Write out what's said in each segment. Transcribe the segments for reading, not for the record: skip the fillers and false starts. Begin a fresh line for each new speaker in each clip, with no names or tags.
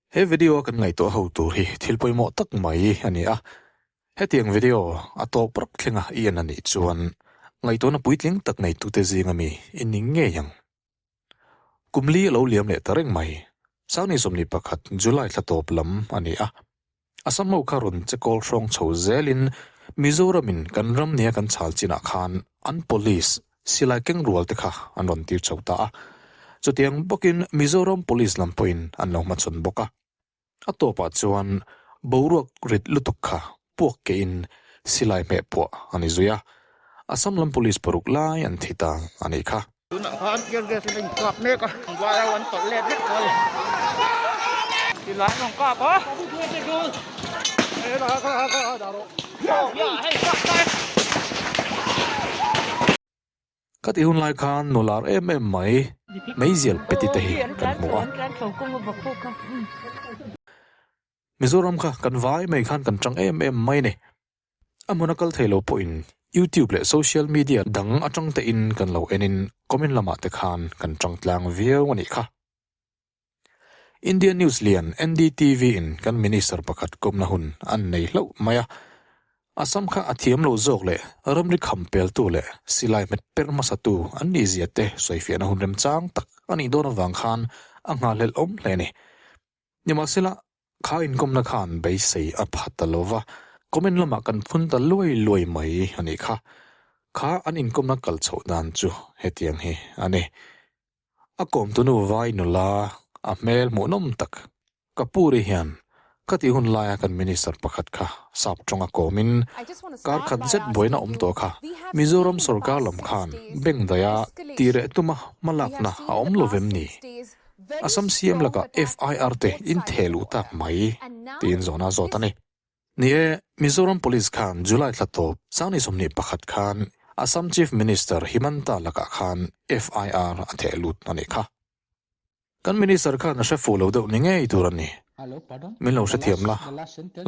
He video a kan ngaihtuah ho tur hi thil pawimawh tak mai a ni a, hetiang video a tawp rak thlenga i en a nih chuan ngaihtuahna puitling tak neitute zinga mi i ni ngei ang. Kum li a lo liam leh ta reng mai. Sangni 21 July thla tawp lam a ni a, Assam ho kha rawn che kawl hrawng chho zelin Mizoramin kan ram nia kan chhal chinah khan an police silai keng rual te kha an rawn tir chho ta a. Chutiang bawkin Mizoram police lam pawhin an lo hmachhawn bawk a. A tawpah chuan boruak rit lutuk kha puak kehin silai hmeh puah a ni zui a. Assam lam police paruk lai an thi ta a nih kha.
Tunah khan tear gas in a inkap mek a, vai ho an tawlh let vek tawh a ni. Silai an rawn kap a.
Ka tih hun lai khan nular em em mai meizial peti te hi kan hmu a. Mizoram kha kan vai mai khan kan tang em em mai a ni. A hmun a kal thei lo pawhin YouTube leh social media dang atang tein kan lo enin comment lamah te khan kan tang tlang viau a nih kha. India news lian NDTV in kan minister pakhat kawmna hun an nei hlauh mai a, Assam kha a thiam lo zawk leh ramri kham peltu leh silai hmet per hmasatu an nih zia te sawifiahna hun remchang tak a nih dawn avang khan a nghahhlelh awm hle a ni. Nimahsela, kha inkawmna khan beisei a pha ta lo va, comment lamah kan phun ta luai luai mai a nih kha. Kha an inkawmna kal chhoh dan chu hetiang hi a ni. A kawmtunu vai nula a hmel hmuhnawm tak Kapuri hian khatih hun laia kan minister pakhat kha sap tawnga kawmin kar khat zet buaina awm tawh kha Mizoram sorkar lam khan bank daia tireh tuma hmalakna a awm lo vem ni? Assam CM lakah FIR te in theh luh tak mai tiin zawhna a zawt a ni. Ni e, Mizoram Police khan July thla tawp 21 khan Assam Chief Minister Himanta lakah khan FIR a theh lut a nih kha. Kan Minister khan a hre fuh lo deuh ni ngei tur a ni. Min lo hrethiam la,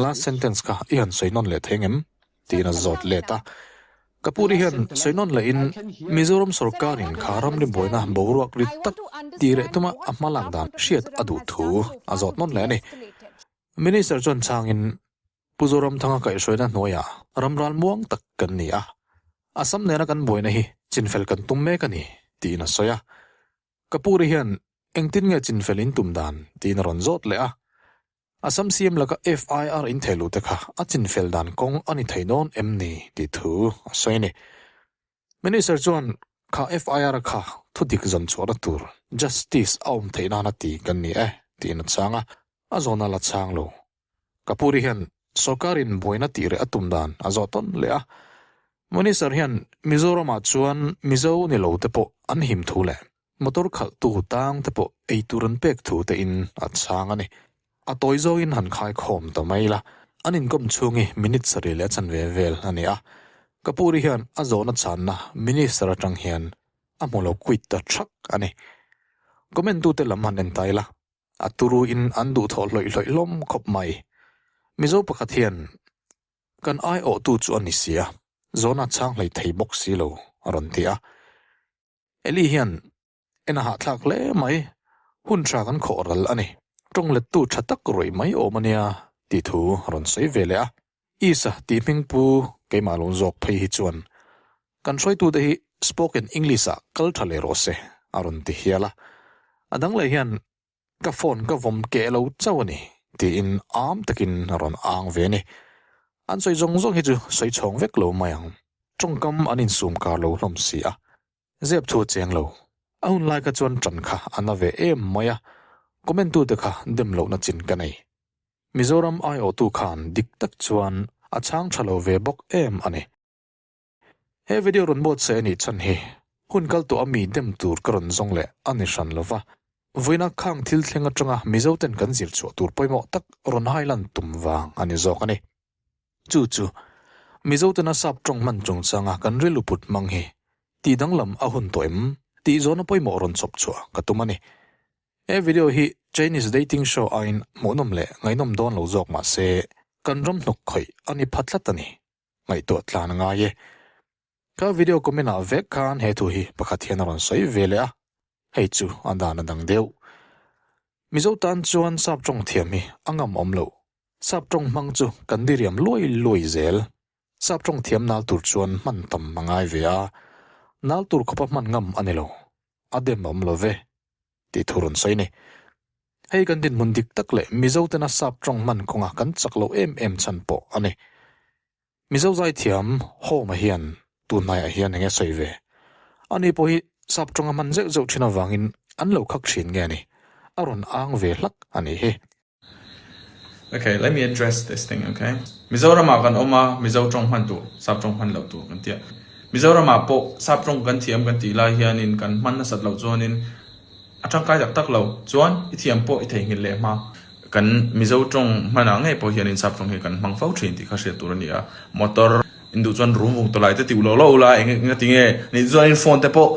last sentence kha i han sawi nawn leh thei ngem? tiin a zawt let a. Ka pu ri hian sawi nawn lehin Mizoram sorkarin kha ramri buaina boruak rit tak tih reh tuma a hma lak dan hriat a duh thu a zawt nawn leh a ni. Minister chuan chhangin Pu Zoramthanga kaihhruaina hnuaiah ram ral muang tak kan ni a, Assam nena kan buaina hi chinfel kan tum mek a ni tiin a sawi a. Ka pu ri hian engtin nge chinfel in tum dan tiin a rawn zawt leh a. Assam CM laka FIR in thei luhte kha a chinfel dan kawng a ni thei dawn em ni tih thu a sawi a ni. Minister chuan kha FIR kha thudik zawn chhuahna tur justice a awm theih nana ti kan ni e tiin a chhang a, a zawhna la chhang lo. Kapuri hian sorkarin buaina tih reh a tum dan a zawh tawn leh a, Minister hian Mizoramah chuan Mizo ni lo te pawh an him thu leh motor khalhtu tang te pawh ei tur an pek thu te in a chhang a ni. A tawi zawngin han khai khawm ta mai la, an inkawm chhung hi minute sarih leh a chanve vel a ni a. Kapuri hian a zawhna chhanna Minister atang hian a hmu lo quit ta thak a ni. Comment tute lam han en ta ila. A turu in an duh thawh hlawih hlawih hlawm khawp mai. Mizo pakhat hian kan aiawhtu chu a ni si a, zawhna chhang hlei thei bawk si lo a rawn ti a. Eli hian en a hahthlak hle mai, hun tha kan khawh ral a ni, tawng lettu tha tak rawih mai awm a nia tih thu a rawn sawi ve leh a. Isa tih hming pu keimah lo zawk phei hi chuan kan hruaitute hi spoken English ah kal tha leh rawh se a rawn ti hial a. A dang leh hian ka phone ka vawm keh lo chauh a ni tiin am takin a rawn ang ve a ni. An sawi zawng zawng hi chu sawi chhawng vek lo mai ang. Tawngkam an insum kar lo hlawm si a. Zep thu a cheng lo. A hun lai kha chuan tan kha a na ve em mai a, comment tute kha dem lohna chin ka nei. Mizoram aiawhtu khan dik tak chuan a chhang tha lo ve bawk em a ni. He video rawn buatsaih a nih chhan hi hun kal tawh a mi dem tur ka rawn zawng leh a ni hran lo va, vawiina khang thil thleng atanga Mizoten kan zir chhuah tur pawimawh tak rawn hailan tum vang a ni zawk a ni. Chu chu Mizotena sap tawng hman chungchanga kan rilru put hmang hi tih danglam a hun tawh em tih zawhna pawimawh rawn chhawp chhuah ka tum a ni. He video hi Chinese dating show aiin hmuhnawm leh ngaihnawm dawn lo zawk mah se kan ram hnuk khawih a ni pha tlat a ni. Ngaihtuah tlan a ngai e. Ka video comment ah vek khan he thu hi pakhat hian a rawn sawi ve leh a, hei chu a dan a dang deuh. Mizo tan chuan sap tawng thiam hi a ngam awm lo. Sap tawng hmang chu kan diriam luai luai zel. Sap tawng thiam nal tur chuan hman tam a ngai ve a, nal tur khawpa hman ngam a ni lo. A dem awm lo ve tih thu rawn sawi a ni. Hei kan dinhmun dik tak leh Mizo tena sap tawng hman kawnga kan chak loh em em chhan pawh a ni. Mizo zaithiam Home-a hian tunhnaiah hian eng nge sawi ve? Ani pawh hi sap tawnga hman zeuh zeuh thin avangin an lo khak thin nge ni? A rawn ang ve hlak a nih hi.
Okay, let me address this thing, okay? Mizoramah kan awm a, Mizo tawng hman tur, sap tawng hman loh tur kan ti a. Mizoramah pawh sap tawng kan thiam kan tih lai hianin kan hman nasat loh chuanin A tangkai tak tak lo chuan i thiam pawh i theihnghilh leh hma. Kan Mizo tawng hmanah ngei pawh hianin sap tawng hi kan hmang fo thin tih kha hriat tur a ni a. Motor in duh chuan rum vung tawlai te ti ulo lo ula eng eng ti nge nih chuanin phone te pawh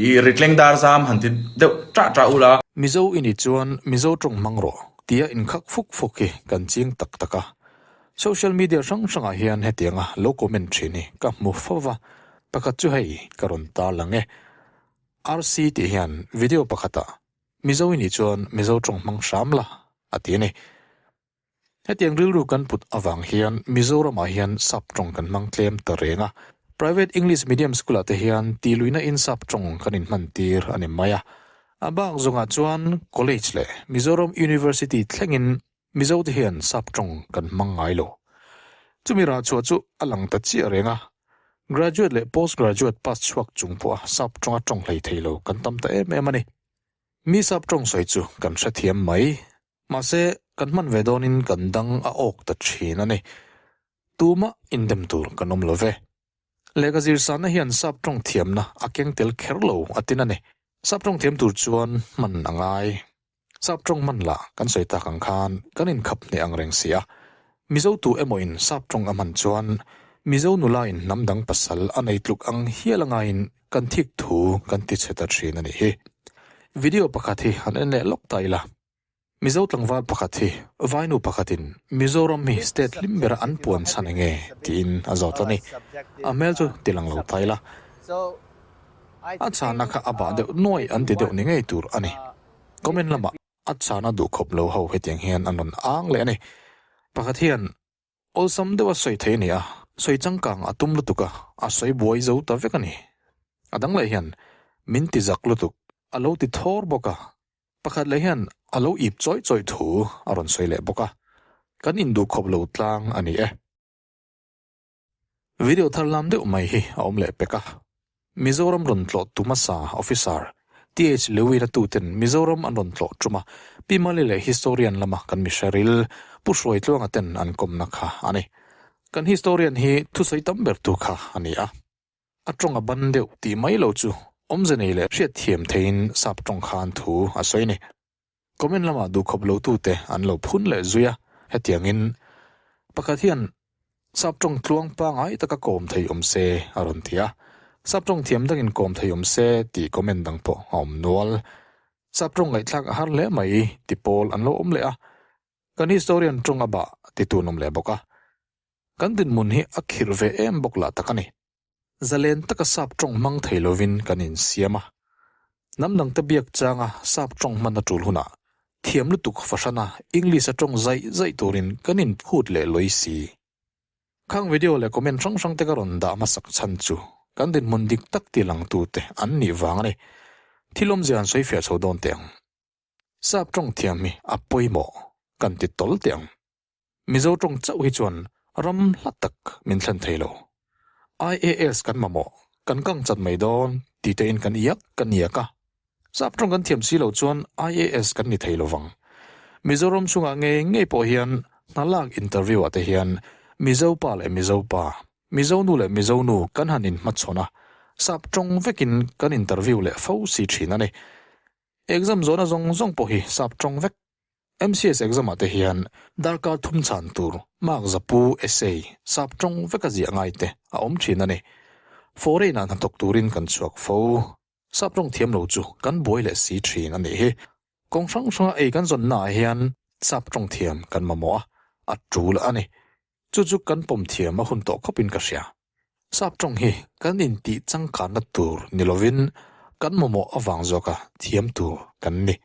i ritleng dar zam han ti deuh ṭah ṭah ula.
Mizo i nih chuan Mizo tawng hmang rawh tia inkhak fuk fuk hi kan ching tak tak a. Social media hrang hrangah hian hetianga lo comment thin hi ka hmu fo va, pakhat chu hei ka rawn tarlang e. RC tih hian video pakhatah Mizo i nih chuan Mizo tawng hmang hram la a ti a ni. Hetiang rilru kan put avang hian Mizoramah hian sap tawng kan hmang tlem ta reng a. Private English medium school ah te hian tihluihna in sap tawng kan inhman tir a ni mai a. A bak zawngah chuan college leh Mizoram University thlengin Mizo te hian sap tawng kan hmang ngai lo. Chumi rah chhuah chu a lang ta chiah reng a. Graduate leh post graduate pass chhuak chung pawha sap tawnga tawng hlei thei lo kan tam ta em em a ni. Mi sap tawng sawi chu kan hrethiam mai. Mahse, kan hman ve dawnin kan dang a awk ta thin a ni. Tumah indem tur kan awm lo ve. Lehkha zirsanna hian sap tawng thiamna a keng tel kher lo a tin a ni. Sap tawng thiam tur chuan hman a ngai. Sap tawng hman lah kan sawi tak ang khan kan inkhap hneh ang reng si a. Mizo tu emawin sap tawng a hman chuan Mizo nulain hnam dang pasal a nei tluk ang hial a ngaiin kan thik thu kan ti chhe ta thin a nih hi. Video pakhat hi han en leh lawk ta ila. Mizo tlangval pakhat hi Vainu pakhatin Mizoram hi state hlim bera an puan chhan enge tiin a zawt a ni. A hmel chu ti lang lo ta ila. A chhana kha a bah deuh nuai an ti deuh ni ngei tur a ni. Comment lamah a chhana duhkhawp lo ho hetiang hian an rawn ang leh a ni. Pakhat hian Awlsam deuha sawi thei a ni a, sawi changkang a tum lutuk a, a sawi buai zo ta vek a ni. A dang leh hian min ti zak lutuk, a lo ti thawr bawk a. Pakhat leh hian a lo ip chawih chawih thu a rawn sawi leh bawk a, kan induhkhawp lo tlang a ni e. Video thar lam deuh mai hi a awm leh pek a. Mizoram rawn tlawh tu hmasa Officer TH Lewin-a tuten Mizoram an rawn tlawh tum a, Pi Mali leh Historian lama kan mihreril Pu Hruaitluanga ten an kawmna kha a ni. Kan Historian hi thusawi tam ber tu kha a ni a. A tawng a ban deuh tih mai lo chu awmze nei leh hriatthiam theiin sap tawng khan thu a sawi a ni. Comment lamah duhkhawp lo tute an lo phun leh zui a, hetiangin pakhat hian sap tawng tluang pangai taka kawm thei awm se a rawn ti a, sap tawng thiam dangin kawm thei awm se tih comment dang pawh a awm nual. Sap tawng ngaihthlak a har hle mai ti pawl an lo awm leh a, kan historian tawng a bah ti tun awm leh bawk a. Kan dinhmun hi a khirh ve em bawk lah tak a ni. Zalen taka sap tawng hmang thei lovin kan insiam a. Hnam dangte biak changa sap tawng hman a tul hunah thiam lutuk fahrana English-a tawng zaih zaih turin kan inphut leh lawi si. Khang video leh comment hrang hrangte ka rawn dah hmasak chhan chu kan dinhmun dik tak ti langtute an nih vang a ni. Thil awmzia an sawi fiah chho dawn teh ang. Sap tawng thiam hi a pawimawh kan ti tawl teh ang. Mizo tawng chauh hi chuan ram hla tak min thlen thei lo. IAS kan mamawh, kan kang chat mai dawn ti tein kan iak kan iak a. Sap tawng kan thiam si lo chuan IAS kan ni thei lo vang. Mizoram chungah ngei ngei pawh hian hna lak interview ah te hian Mizo pa leh Mizo pa, Mizo nu leh Mizo nu kan han inhmachhawn a, sap tawng vekin kan interview leh fo si thin a ni. Exam zawhna zawng zawng pawh hi sap tawng vek. MCS exam ah te hian darkar thum chhan tur mark zapu essay sap tawng veka ziah ngai te a awm thin a ni. Foreign ah hnathawk turin kan chhuak fo. Sap tawng thiam lo chu kan buai leh si thin a nih hi. Kawng hrang hranga ei kan zawn naah hian sap tawng thiam kan mamawh a, a tul a ni. Chu chu kan pawm thiam a hun tawh khawpin ka hria. Sap tawng hi kan intih changkanna tur ni lovin kan mamawh avang zawka thiam tur kan ni.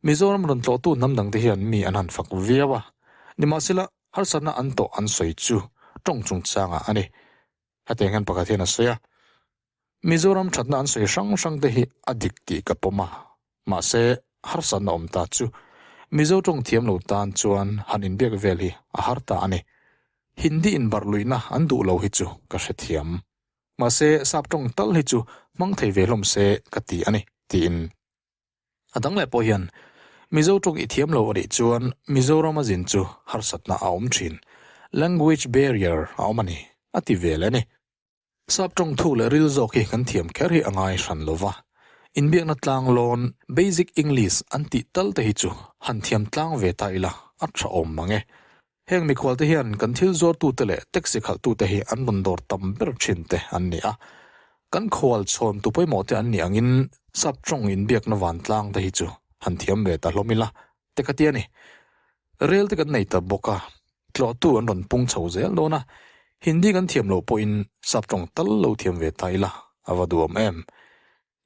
Mizoram rawn tlawhtu hnam dangte hian mi an han fak viau a, nimahsela harsatna an tawh an sawi chu tawng chungchangah a ni. Hetiang hian pakhat hian a sawi a, Mizoram thatna an sawi hrang hrang te hi a dik tih ka pawm a, mahse harsatna awm ta chu Mizo tawng thiam lo tan chuan han inbiak vel hi a har ta a ni. Hindi inbarhluihna an duh lo hi chu ka hrethiam. Mahse sap tawng tal hi chu hmang thei ve hlawm se ka ti a ni, tiin. A dang leh pawh hian Mizo tawng i thiam lo a nih chuan Mizoram a zin chu harsatna a awm thin, language barrier a awm a ni, a ti ve leh a ni. Sap tawng thuk leh ril zawk hi kan thiam kher hi a ngai hran lo va, inbiakna tlang lawn, basic English an tih tal te hi chu han thiam tlang ve ta ila a tha awm mang e. Heng mikhualte hian kan thil zuartute leh taxi khalhtute hi an rawn dawr tam ber thin te an ni a. Kan khual chhawntu pawimawh te an nih angin sap tawng inbiakna vantlang te hi chu han thiam ve ta hlawm ila te ka ti a ni. Rel te kan nei ta bawk a, tlawhtu an rawn pung chho zel dawn a, Hindi kan thiam loh pawhin sap tawng tal lo thiam ve ta ila a va duhawm em.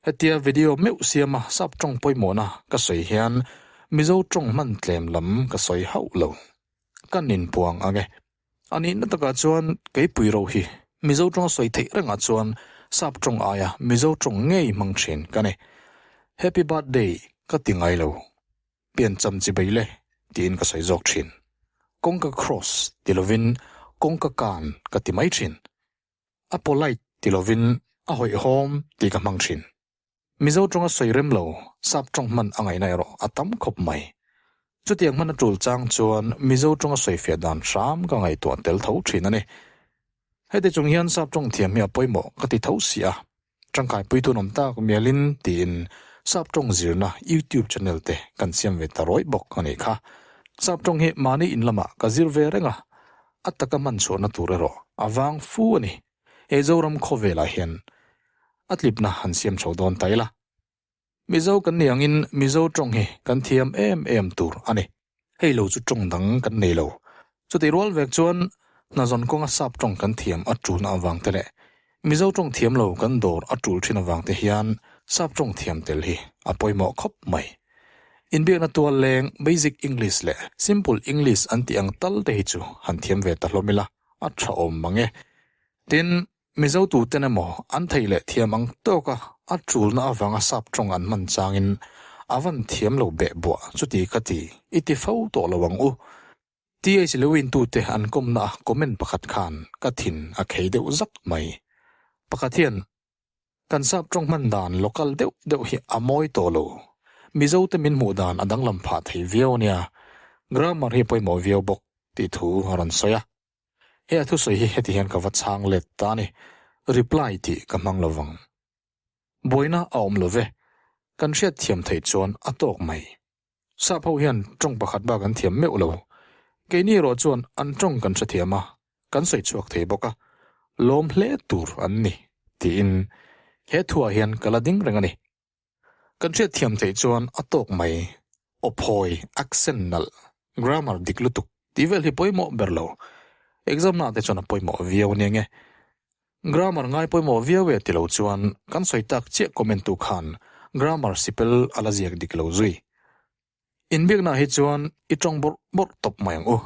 Hetia video meuh siama sap tawng pawimawhna ka sawi hian Mizo tawng hman tlem lam ka sawi hauh lo. Ka ninpuang ang e. A nihna takah chuan keipui ro hi Mizo tawng sawi theih rengah chuan sap tawng aia Mizo tawng ngei hmang thin ka ni. Happy birthday ka ti ngai lo. Piancham chi bei le tiin ka sawi zawk thin. Kawngka cross ti lovin kawngka kan ka ti mai thin. A polite ti lovin a hawihhawm tih ka hmang thin. Mizo tawnga sawi rem lo, sap tawng hman a ngaihna erawh a tam khawp mai. Chutiang hman a tul chang chuan Mizo tawnga sawi fiah dan hram ka ngaihtuah tel tho thin a ni. Heti chung hian sap tawng thiam hi a pawimawh ka ti tho si a, tangkai puitu an awm tak mialin tiin sap tawng zirna YouTube channel te kan siam ve ta rawih bawk a nih kha. Sap tawng hi mahni in lamah ka zir ve reng a, A taka hman chhuahna tur erawh a vang fu a ni. He Zoram khawvelah hian a tlipna han siam chho dawn ta ila. Mizo kan ni angin Mizo tawng hi kan thiam em em tur a ni. Hei lo chu tawng dang kan nei lo. Chutih rual vek chuan hnazawn kawnga sap tawng kan thiam a tulna avang te leh Mizo tawng thiam lo kan dawr a tul thin avang te hian sap tawng thiam tel hi a pawimawh khawp mai. Inbiakna tual leng Basic English leh Simple English an tih ang tal te hi chu han thiam ve ta hlawm ila, a tha awm mang e. Tin, Mizo tuten emaw an thei leh thiam ang tawka a tulna avanga sap tawng an hman changin a van thiam lo beh buah chuti ka ti i ti fo tawh lo ang u. TH Lewin tute an kawmna a comment pakhat khan ka thin a khei deuh zak mai. Pakhat hian Kan sap tawng hman dan local deuh deuh hi a mawi tawh lo. Mizo te min hmuh dan a danglam phah thei viau a nia. Grammar hi pawimawh viau bawk tih thu a rawn sawi a. He a thusawi hi heti hian ka va chhang let ta a ni. Reply tih ka hmang lo vang. Buaina a awm lo ve. Kan hriat thiam theih chuan a tawk mai. Sap ho hian tawng pakhat bak an thiam meuh lo. Keini erawh chuan an tawng kan hrethiam a, kan sawi chhuak thei bawk a, lawm hle tur an ni, tiin he thuah hian ka la ding reng a ni. Kan hriatthiam theih chuan a tawk mai, awphawi, accent nalh, grammar dik lutuk tih vel hi pawimawh ber lo. Exam na te chuan a pawimawh viau ania nge. Grammar ngai pawimawh viau e ti lo chuan kan sawi tak chiah comment tu khan grammar sipel a la ziak dik lo zui. Inbiaknaah hi chuan i tawng bawrh bawrh tawp mai ang u.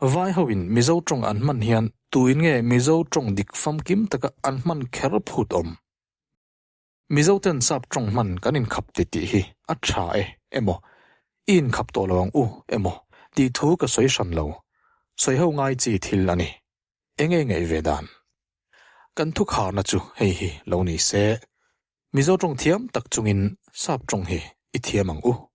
Vai ho in Mizo tawng an hman hian tuin nge Mizo tawng dik famkim taka an hman kher phut awm? Mizo ten sap tawng hman kan inkhap ti tih hi a tha e emaw, i inkhap tawh lo ang u emaw tih thu ka sawi hran lo. Sawi ho ngai chi thil a ni. Enge ngaih ve dan? Kan thu kharna chu hei hi lo ni se, Mizo tawng thiam tak chungin sap tawng hi i thiam ang u.